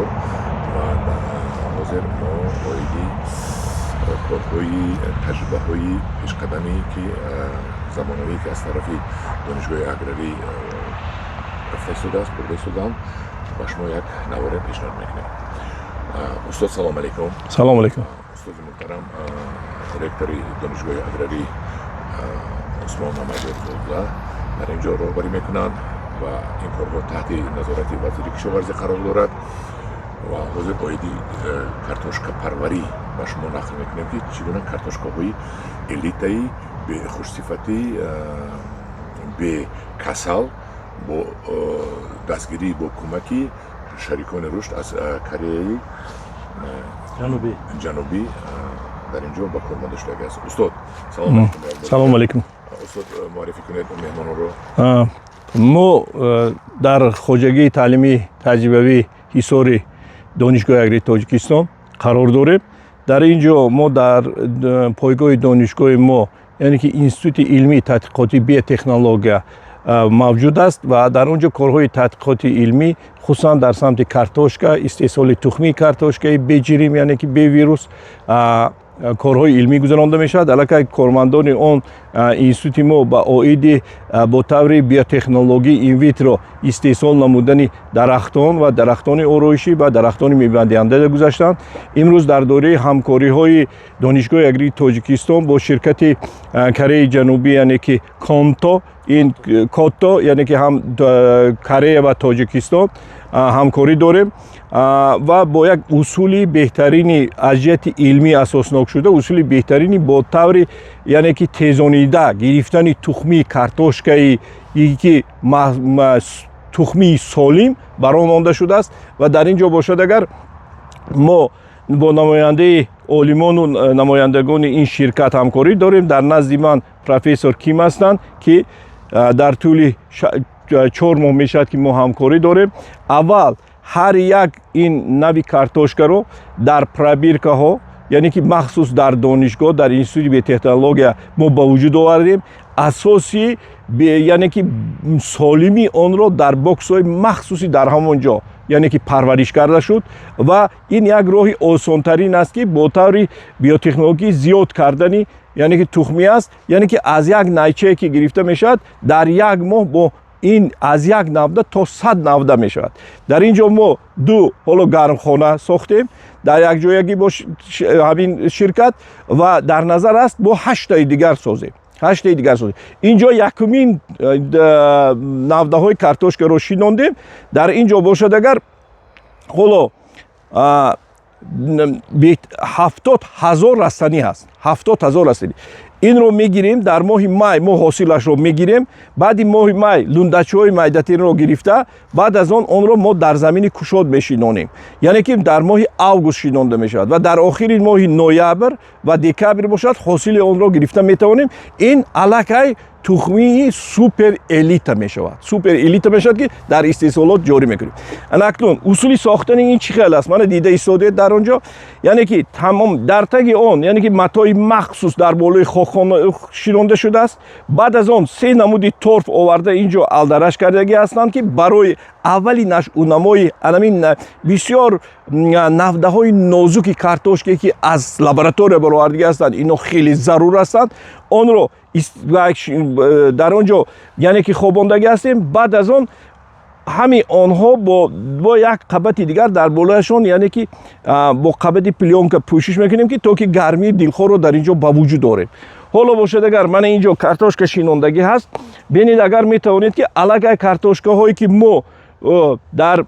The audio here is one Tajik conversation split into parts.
Ташаккур. Ва ҳозир мо оиди корҳои, таҷрибаҳои пешқадамӣ, ки замонавӣ, ки аз тарафи Донишгоҳи аграрӣ рафта истодааст, бурда истодаанд, ба шумо як наворе пешниҳод мекунем. Устод, салом алейкум. Салом алейкум. Устоди муҳтарам, ректори Донишгоҳи аграрӣ Усмон Мамадёрзода дар ин ҷо роҳбарӣ мекунанд ва ин корҳо таҳти назорати вазири кишоварзӣ қарор дорад. Ва ҳозир оиди картошкапарварӣ ба шумо нақл мекунем, ки чӣ гуна картошкаҳои элитаи хушсифатӣ, бекасал бо дастгирӣ, бо кӯмаки шарикони рушд аз Кореяи Ҷанубӣ дар ин ҷо ба кор монда шудагӣ аст. Устод, салом алейкум. Салом алейкум. Устод, муаррифӣ кунед меҳмононро. Мо дар хоҷагии таълимии таҷрибавии Ҳисори Донишгоҳи аграрии Тоҷикистон қарор дорем. Дар ин ҷо мо дар пойгоҳи донишгоҳи мо, яъне ки Институти илмии тадқиқоти биотехнология мавҷуд аст ва дар он ҷо корҳои тадқиқоти илмӣ, хусусан дар самти картошка, истеҳсоли тухмии картошкаи беҷирим, яъне ки бевирус, корҳои илмӣ гузаронда мешавад. Аллакай кормандони он институти мо ба оиди бо таври биотехнологӣ инвитро истеҳсол намудани дарахтон ва дарахтони ороишӣ ва дарахтони мевадиҳанда гузаштанд. Имрӯз дар доираи ҳамкориҳои Донишгоҳи аграрии Тоҷикистон бо ширкати Кореяи Ҷанубӣ, яъне ки Конто, ин Кото, яъне ки ҳам Корея ва Тоҷикистон ҳамкорӣ дорем ва бо як усули беҳтарини аз ҷиҳати илмӣ асоснок шуда, усули беҳтарини бо таври, яъне ки тезонида гирифтани тухмии картошкаи, ки тухмии солим бар он монда шудааст. Ва дар ин ҷо бошад, агар мо бо намояндаи олимону намояндагони ин ширкат ҳамкорӣ дорем. Дар назди ман профессор Ким ҳастанд, ки дар тӯли 4 моҳ мешавад, ки мо ҳамкорӣ дорем. Аввал ҳар як ин нави картошкаро дар пробиркаҳо, яъне ки махсус дар донишгоҳ, дар Институти биотехнология мо ба вуҷуд овардем. Асоси, яъне ки солимии онро дар боксҳои махсуси дар ҳамон ҷо, яъне ки парвариш карда шуд. Ва ин як роҳи осонтарин аст, ки бо таври биотехнологӣ зиёд кардани, яъне ки тухмӣ аст. Яъне ки аз як найчае, ки гирифта мешавад, дар як моҳ бо ин аз як навда то 100 навда мешавад. Дар ин ҷо мо ду ҳоло гармхона сохтем дар якҷоягӣ бо ҳамин ширкат ва дар назар аст, бо ҳаштаи дигар созем, ҳаштаи дигар созем. Ин ҷо якумин навдаҳои картошкаро шинондем. Дар ин ҷо бошад, агар ҳоло 70 000 растанӣ ҳаст, 70 000 растанӣ. Инро мегирем, дар моҳи май мо ҳосилашро мегирем. Баъди моҳи май лундачаҳои майдатинро гирифта, баъд аз он онро мо дар замини кушод мешинонем, яъне ки дар моҳи август шинонда мешавад ва дар охири моҳи ноябр ва декабр бошад, ҳосили онро гирифта метавонем. Ин аллакай тухмии супер элита мешавад, супер элита мешавад, ки дар истеҳсолот ҷорӣ мекунем. Ана акнун усули сохтани ин чӣ хел аст, мана дида истодед дар он ҷо. Яъне ки тамом дар таги он, яъне ки матои махсус дар болои хокхона шинонда шудааст. Баъд аз он се намуди торф оварда, ин ҷо алдараш кардагӣ ҳастанд, ки барои аввали нашъунамои анамин бисёр навдаҳои нозуки картошке, ки аз лаборатория баровардагӣ ҳастанд, ино хеле зарур ҳастанд. Онро дар он ҷо, яъне ки хобондагӣ ҳастем. Баъд аз он ҳами онҳо бо як қабати дигар дар болояшон, яъне ки бо қабати плёнка пӯшиш мекунем, ки то ки гармии дилхоҳро дар ин ҷо ба вуҷуд орем. Ҳоло бошад, агар мана ин ҷо картошка шинондагӣ ҳаст, бинед, агар метавонед, ки аллакай картошкаҳое, ки мо дар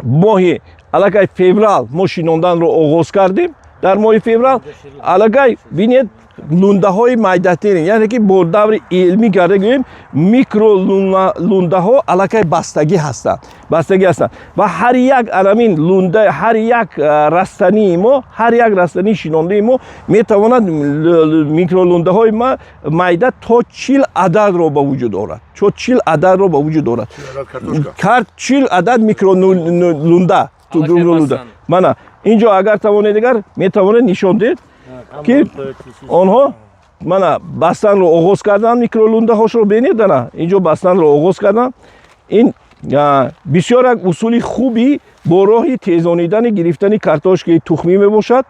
моҳи аллакай феврал мо шинонданро оғоз кардем, дар моҳи феврал аллакай бинед, лундаҳои майдатарин, яъне ки бо даври илмӣ карда гӯем, микролундаҳо аллакай бастагӣ ҳастанд, бастагӣ ҳастанд. Ва ҳар як анамин лунда, ҳар як растании мо, ҳар як растании шинондаи мо метавонад микролундаҳои майда то 40 ададро ба вуҷуд орад, то 40 ададро ба вуҷуд орад, 40 адад микролунда. Мана ин ҷо, агар тавонед, агар метавонед, нишон диҳед, ки онҳо мана бастанро оғоз карданд. Микролундаҳошро бинед, ана инҷо бастанро оғоз карданд. Ин Бисёр як усули хуби бо роҳи тезонидани гирифтани картошкаи тухмӣ мебошад.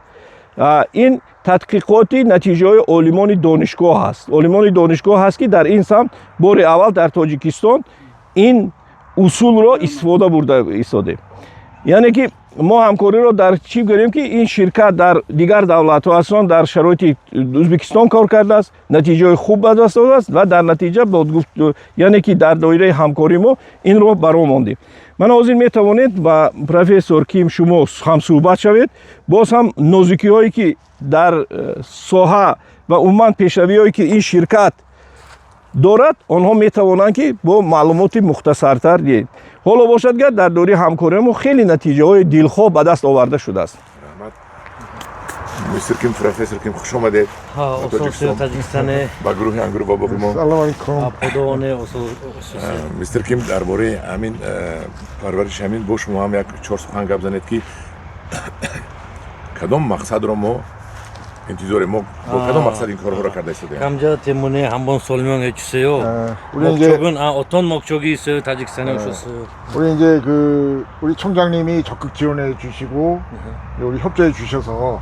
Ин тадқиқоти натиҷаҳои олимони донишгоҳ аст. Олимони донишгоҳ ҳаст, ки дар ин самт бори аввал дар Тоҷикистон ин усулро истифода бурда истодем. Яъне ки мо ҳамкориро дар чӣ гӯем, ки ин ширкат дар дигар давлатҳо, аслан дар шароити Ӯзбекистон кор кардааст, натиҷаҳои хуб ба даст овардааст ва дар натиҷа, яъне ки дар доираи ҳамкорӣ мо инро ба роҳ мондем. Мана, ҳозир метавонед ба профессор Ким шумо ҳамсӯҳбат шавед. Боз ҳам нозукиҳое, ки дар соҳа ва умуман пешравиҳое, ки ин ширкат дорад, онҳо метавонанд, ки бо маълумоти мухтасартар диҳед. Ҳоло бошад гар, дар доираи ҳамкории мо хеле натиҷаҳои дилхоҳ ба даст оварда шудааст. Раҳмат, мистер Ким, профессор Ким, хуш омадед ба Тоҷикистон, Таҷикистон. Ба гурӯҳи ангур ва боғи мо. Салом алейкум. Подоне ососе. Мистер Ким, дар бораи ҳамин парвариши ҳамин бо шумо ҳам як чор сухан гап занед, ки кадом мақсадро мо интизорем, мо бо кадом мақсад ин корҳоро карда истодаем? 감자 때문에 한번 설명해 주세요. 우리 이제 목적은 어떤 목적이 있어요? 타지키스탄에 오셨어요? 우리 이제 그 우리 총장님이 적극 지원해 주시고 우리 협조해 주셔서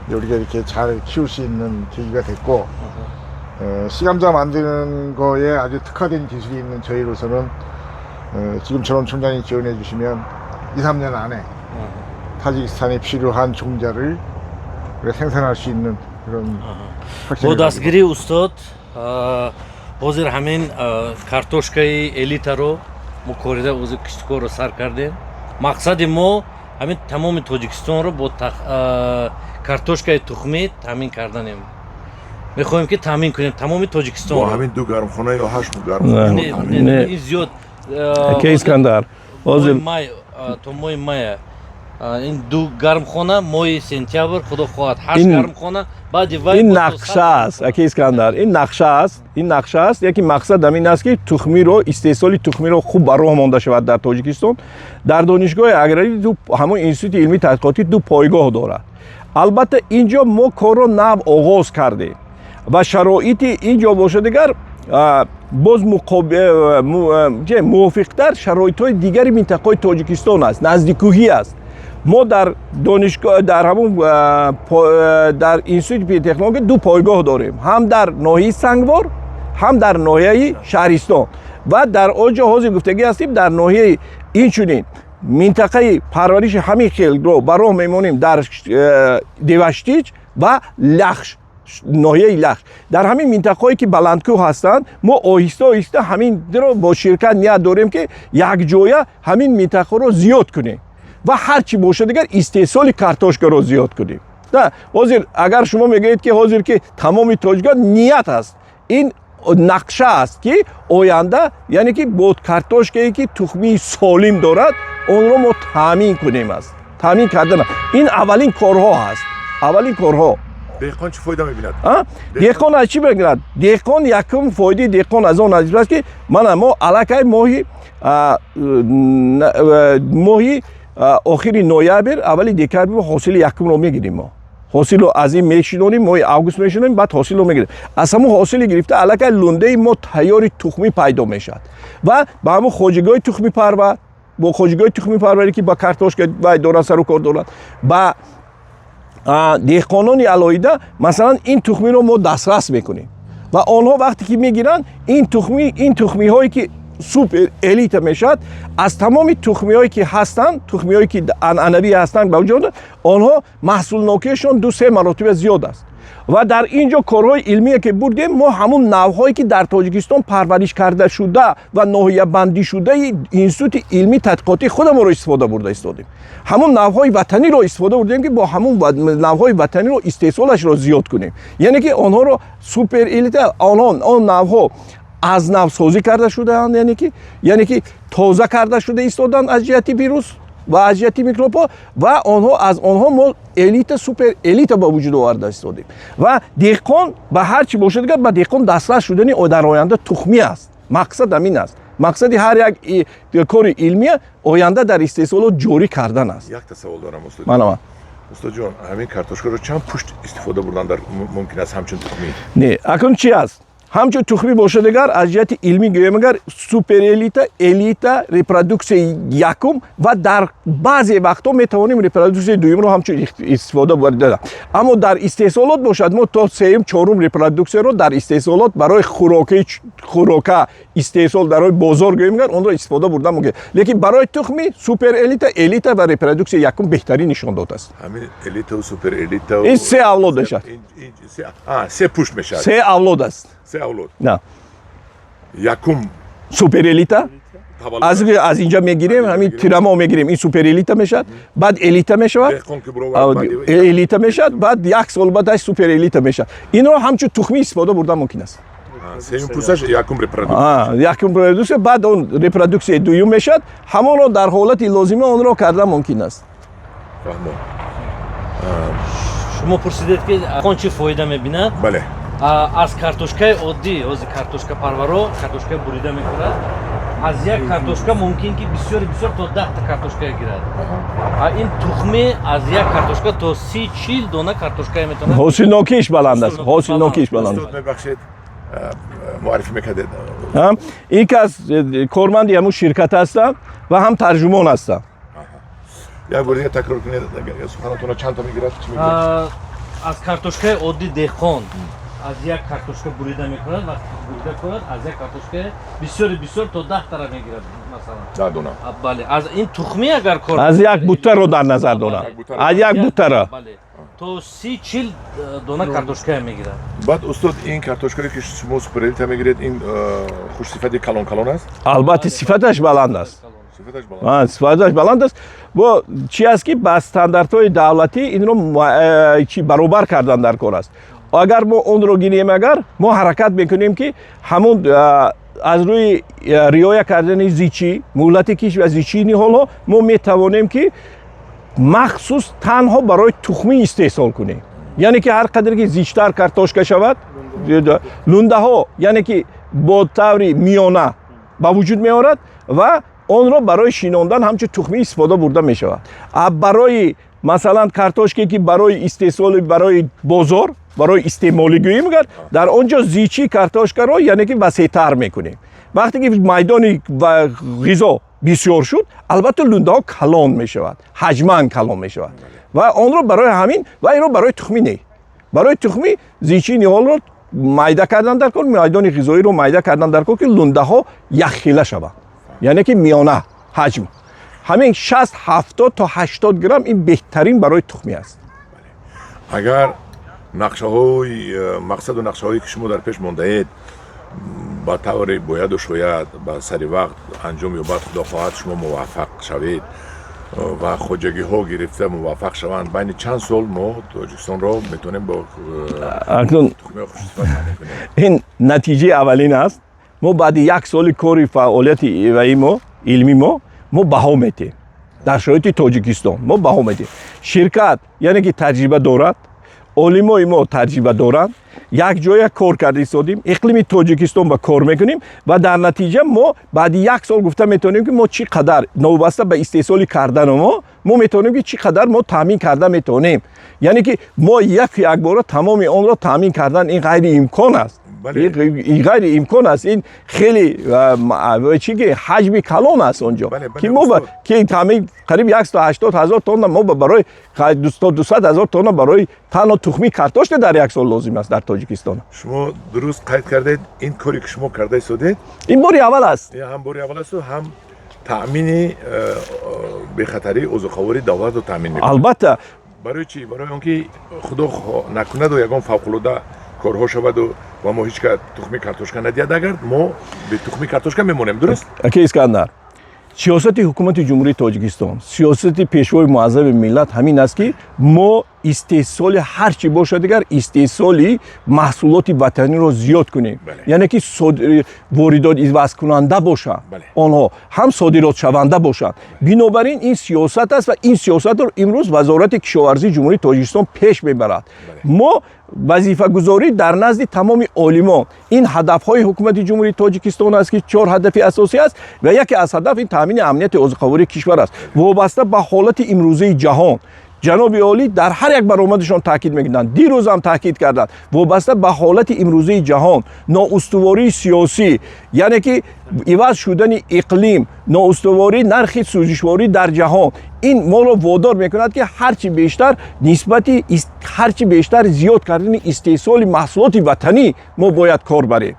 우리가 이렇게 잘 키울 수 있는 계기가 됐고 씨감자 만드는 거에 아주 특화된 기술이 있는 저희로서는 지금처럼 총장님 지원해 주시면 2, 3년 안에 타지키스탄에 필요한 종자를 우리가 생산할 수 있는 그런 бо 확신을 가지고 дастгирии устод ҳозир ҳамин картошкаи элитаро мо корида, ҳозир киштукорро сар кардем. Мақсади мо ҳамин тамоми Тоҷикистонро бо картошкаи тухмӣ таъмин карданем. Мехоҳем, ки таъмин кунем тамоми Бо Тоҷикистонро. Ҳамин ду гармхона ё ҳашт гармхона? Не, не, Не. ин зиёд. Ака Искандар, ҳозир моҳи май, то моҳи мая ин ду гармхона, моҳи сентябр, худо хоҳад, ҳашт гармхона, баъди вай ин бо то нақша 100 аст, ака Искандар, ин нақша аст, ин нақша аст. Яке мақсад ҳамин аст, ки тухмиро, истеҳсоли тухмиро хуб ба роҳ монда шавад дар Тоҷикистон. Дар донишгоҳи аграрӣ ду ҳамон институти илмии тадқиқотӣ ду пойгоҳ дорад. Албатта, ин ҷо мо корро нав оғоз кардем ва шароити ин ҷо бошад дигар боз мувофиқтар шароитҳои дигари минтақаҳои Тоҷикистон аст, наздикӯҳӣ аст. Мо дар донишгоҳ, дар ҳамон дар институти биотехнология ду пойгоҳ дорем, ҳам дар ноҳияи Сангвор, ҳам дар ноҳияи Шаҳристон. Ва дар он ҷо ҳозир гуфтагӣ ҳастем, дар ноҳияи инчунин минтақаи парвариши ҳамин хелро ба роҳ мемонем дар Деваштич ва Лахш, ноҳияи Лахш. Дар ҳамин минтақаҳое, ки баландкӯҳ ҳастанд, мо оҳиста оҳиста ҳаминро бо ширкат ният дорем, ки якҷоя ҳамин минтақаро зиёд кунем ва ҳар чӣ бошад дигар истеҳсоли картошкаро зиёд кунем. На ҳозир агар шумо мегӯед, ки ҳозир ки тамоми тоҷикон ният аст, ин нақша аст, ки оянда, яъне ки бо картошкае, ки тухмии солим дорад, онро мо таъмин кунем аст. Таъмин кардан ин аввалин корҳо ҳаст, аввалин корҳо. Деҳқон чӣ фоида мебинад? А? Деҳқон аз чӣ мегирад? Деҳқон, якум фоидаи деҳқон аз он аст, ки мана мо аллакай моҳи охири ноябр, аввали декабр ҳосили якумро мегирем. Мо ҳосилро аз ин мешинонем, моҳи август мешинонем, баъд ҳосилро мегирем. Аз ҳамон ҳосили гирифта аллакай лундаи мо тайёри тухмӣ пайдо мешавад ва ба ҳамон хоҷагиҳои тухмипарвар, бо хоҷагиҳои тухмипарварӣ, ки ба картошка вай дорад, сару кор дорад, ба деҳқонони алоҳида, масалан, ин тухмиро мо дастрас мекунем ва онҳо вақте ки мегиранд ин тухмӣ, ин тухмиҳое, ки супер элита мешавад, аз тамоми тухмиҳое, ки ҳастанд, тухмиҳое, ки анъанавӣ ҳастанд, ба вуҷуд, онҳо маҳсулнокиашон 2-3 маротиба зиёд аст. Ва дар ин ҷо корҳои илмие, ки бурдем, мо ҳамун навъҳое, ки дар Тоҷикистон парвариш карда шуда ва ноҳиябандӣ шудаи институти илмии тадқиқотии худамонро истифода бурда истодем, ҳамун навъҳои ватаниро истифода бурдем, ки бо ҳамун навъҳои ватаниро истеҳсолашро зиёд кунем, яъне ки онҳоро супер элита, онҳо, он навъҳо аз навсозӣ карда шудаанд, яъне ки тоза карда шуда истоданд аз ҷиҳати вирус ва аз ҷиҳати микробҳо. Ва онҳо, аз онҳо мо элита, супер элита ба вуҷуд оварда истодем. Ва деҳқон ба ҳар чӣ бошад дигар ба деҳқон дастрас шудани дар оянда тухмӣ аст. Мақсад ҳамин аст. Мақсади ҳар як кори илмия оянда дар истеҳсолот ҷорӣ кардан аст. Якта савол дорам, устод. Манама. Устодҷон, ҳамин картошкаро чанд пушт истифода бурдан дар мумкин аст ҳамчун тухмӣ? Не, акнун чӣ аст? Ҳамчун тухмӣ бошад, агар аз ҷиҳати илмӣ гӯем, агар супер элита, элита, репродуксияи якум ва дар баъзе вақтҳо метавонем репродуксияи дуюмро ҳамчун истифода бурда, аммо дар истеҳсолот бошад, мо то сеюм, чорум репродуксияро дар истеҳсолот барои хӯроки, хӯрока истеҳсол, барои бозор гӯем, агар онро истифода бурда мумкин, лекин барои тухмӣ супер элита, элита ва репродуксияи якум беҳтарин нишондод аст. Ҳамин элитау супер элита? Ин се авлод мешавад. Се пушт мешавад? Се авлод аст. Се авлод. На. Якум? Супер элита, аз инҷа мегирем, ҳамин тирамо мегирем, ин супер элита мешавад, баъд элита мешавад, элита мешавад, баъд як сол баъдаш супер элита мешавад. Инро ҳамчун тухмӣ истифода бурда мумкин аст. Сеюм пӯсташ якум репродуксия. Якум репродуксия, баъд он репродуксияи дуюм мешавад, ҳамонро дар ҳолати лозима онро карда мумкин аст. Фаҳмо. Шумо пурсидед, ки он чӣ фоида мебинад. Бале. Аз картошкаи оддӣ, ҳозир картошка парваро картошкаи бурида мекунад, аз як картошка мумкин ки бисёри бисёр то 10-та картошка гирад, а ин тухмӣ аз як картошка то 30-40 дона картошка метавонад. Ҳосилнокиш баланд аст, ҳосилнокиш баланд. Устод, мебахшед, муаррифӣ мекардед. Ин кас корманди ҳамун ширкат ҳастам ва ҳам тарҷумон ҳастам. Як бор дига такрор кунед суханатонро, чанд та мегирад, чӣ мегирад? Аз картошкаи оддӣ деҳқон аз як картошка бурида мекунад, вақте бурида кунад, аз як картошка бисёри бисёр то 10-тара мегирад, масалан. 10 дона. Бале, аз ин тухмӣ агар кор Аз як буттаро дар назар дорам, аз як буттара. Бале, то 30-40 дона картошка мегирад. Баъд, устод, ин картошкае ки шумо суперэлита мегиред, ин хушсифати калон калон аст? Албатта, сифаташ баланд аст. Сифаташ баланд. Сифаташ баланд аст. Бо чи аст, ки ба стандартҳои давлатӣ инро чи баробар кардан дар кор аст. Агар мо онро гирем, агар мо ҳаракат мекунем, ки ҳамун аз рӯи риоя кардани зичӣ, муҳлати кишт ва зичии ниҳолҳо, мо метавонем, ки махсус танҳо барои тухмӣ истеҳсол кунем, яъне ки ҳар қадре ки зичтар картошка шавад, лундаҳо, яъне ки бо таври миёна ба вуҷуд меорад ва онро барои шинондан ҳамчун тухмӣ истифода бурда мешавад. А барои, масалан, картошке ки барои истеҳсоли, барои бозор, барои истеъмолӣ гӯем, агар дар он ҷо зичии картошкаро, яъне ки васеътар мекунем. Вақте ки майдони ғизо бисёр шуд, албатта, лундаҳо калон мешавад, ҳаҷман калон мешавад ва онро барои ҳамин ва инро барои тухмӣ не, барои тухмӣ зичии ниҳолро майда кардан дар кор, майдони ғизоиро майда кардан дар кор, ки лундаҳо якхела шаванд, яъне ки миёна ҳаҷм, ҳамин 60, 70 то 80 грамм, ин беҳтарин барои тухмӣ аст. Агар нақшаҳои мақсаду нақшаҳое ки шумо дар пеш мондаед, ба тавре бояду шояд ба сари вақт анҷом ёбад, худо хоҳад, шумо муваффақ шавед ва хоҷагиҳо гирифта муваффақ шаванд, байни чанд сол мо Тоҷикистонро метавонем бо Акнун тухмиҳои хушсифат таъмин кунем? Ин натиҷаи аввалин аст. Мо баъди як соли кори фаъолияти ваи мо, илми мо баҳо метиҳем. Дар шароити Тоҷикистон мо баҳо медиҳем. Ширкат, яъне ки таҷриба дорад, олимои мо таҷриба доранд, якҷоя кор карда истодем, иқлими Тоҷикистон ба кор мекунем ва дар натиҷа мо баъди як сол гуфта метавонем, ки мо чӣ қадар, новобаста ба истеҳсоли кардани мо метавонем, ки чӣ қадар мо таъмин карда метавонем. Яъне ки мо як якбора тамоми онро таъмин кардан, ин ғайриимкон аст. Ин ғайриимкон аст, ин хеле чӣ ки ҳаҷми калон аст он ҷо, ки мо ки таъмин қариб 180 ҳазор тонна мо барои то 200 ҳазор тонна барои танҳо тухми картошка дар як сол лозим аст дар Тоҷикистон. Шумо дуруст қайд кардед, ин коре ки шумо карда истодед, ин бори аввал аст. Ҳам бори аввал асту ҳам таъмини бехатарии озуқавории давлатро таъмин мекунад. Албатта. Барои чӣ? Барои он ки худо накунаду ягон фавқулода корҳо шаваду ва мо ҳеҷ ка тухми картошка надиҳад, агар мо бе тухми картошка мемонем, дуруст? Ака Искандар, сиёсати ҳукумати Ҷумҳурии Тоҷикистон, сиёсати Пешвои муаззами миллат ҳамин аст, ки мо истеҳсоли ҳар чӣ бошад дигар, истеҳсоли маҳсулоти ватаниро зиёд кунем, яъне ки воридот ивазкунанда бошанд, онҳо ҳам содиротшаванда бошанд. Бинобар ин ин сиёсат аст ва ин сиёсатро имрӯз Вазорати кишоварзии Ҷумҳурии Тоҷикистон пеш мебарад. Мо вазифагузорӣ дар назди тамоми олимон, ин ҳадафҳои ҳукумати Ҷумҳурии Тоҷикистон аст, ки чор ҳадафи асосӣ аст ва яке аз ҳадаф ин таъмини амнияти озуқавории кишвар аст. Вобаста ба ҳолати имрӯзаи ҷаҳон. Ҷаноби олӣ дар ҳар як баромадашон таъкид мекунанд, дирӯз ҳам таъкид карданд, вобаста ба ҳолати имрӯзаи ҷаҳон, ноустувории сиёсӣ, яъне ки иваз шудани иқлим, ноустувории нархи сӯзишворӣ дар ҷаҳон, ин моро водор мекунад, ки ҳарчи бештар нисбати ҳарчи бештар зиёд кардани истеҳсоли маҳсулоти ватанӣ мо бояд кор барем.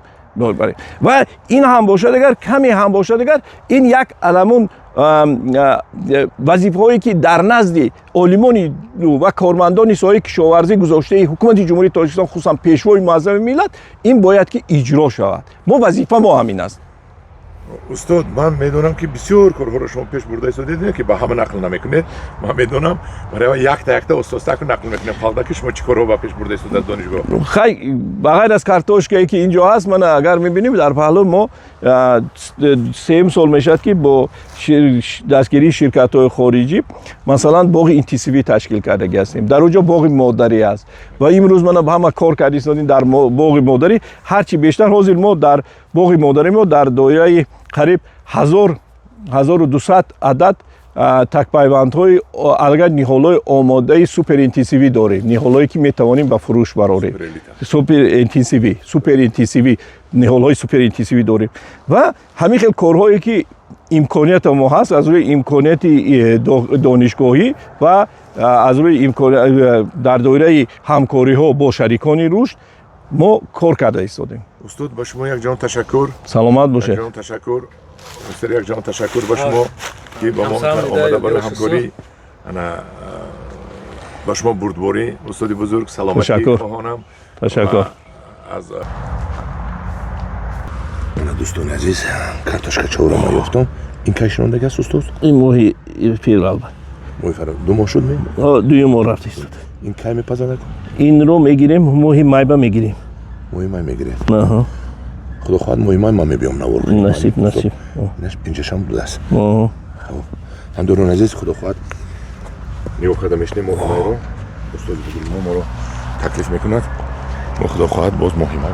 Ва ин ҳам бошад, агар каме ҳам бошад, агар ин як аламун вазифаҳое ки дар назди олимони ва кормандони соҳаи кишоварзӣ гузоштаи ҳукумати Ҷумҳурии Тоҷикистон, хусусан Пешвои муаззами миллат, ин бояд ки иҷро шавад. Мо вазифа мо ҳамин аст. Устод, ман медонам, ки бисёр корҳоро шумо пеш бурда истодед, ки ба ҳама нақл намекунед. Ман медонам, барои якта якта устостаку нақл мекунем. Халда ки шумо чӣ корҳо ба пеш бурда истода донишгоҳ? Хай, ба ғайр аз картошкае ки инҷо ҳаст, мана агар мебинем, дар паҳлӯ мо сеюм сол мешавад, ки бо дастгирии ширкатҳои хориҷӣ, масалан, боғи интенсивӣ ташкил кардагӣ ҳастем. Дар он ҷо боғи модарӣ аст ва имрӯз мана ҳама кор карда истодем дар боғи модарӣ. Ҳарчи бештар ҳозир мо дар боғи модари мо дар доираи қариб 1200 адад такпайвандҳои, агар ниҳолҳои омодаи суперинтенсивӣ дорем, ниҳолҳое ки метавонем ба фурӯш барорем, суперинтенсивӣ, ниҳолҳои суперинтенсивӣ дорем. Ва ҳамин хел корҳое ки имконияти мо ҳаст, аз рӯи имконияти донишгоҳӣ ва аз рӯи дар доираи ҳамкориҳо бо шарикони рушд мо кор карда истодем. Устод, ба шумо якҷон ташаккур. Саломат бошед. Якҷон ташаккур, мистер, якҷон ташаккур ба шумо, ки ба мо омада барои ҳамкорӣ. Ана ба шумо бурдборӣ, устоди бузург, саломатӣ хоҳонам. Ташаккур. Аз ана, дӯстони азиз, картошка чорро ма ёфтам. Ин кай шинондаги аст, устод? Ин моҳи феврал. Моҳи феврал, 2 моҳ шуд ме? Дуюм моҳ рафта истод. Ин кай мепазад? Инро мегирем, моҳи майба мегирем. Моҳи май мегиред. Худо хоҳад, моҳи май ман мебиём навор. Насиб, насиб. Инҷашам будааст. Ҳамдорон азиз, худо хоҳад, нигоҳ карда мешинем моҳи майро. Устоди бузурги мо моро таклиф мекунад. Мо, худо хоҳад, боз моҳи май.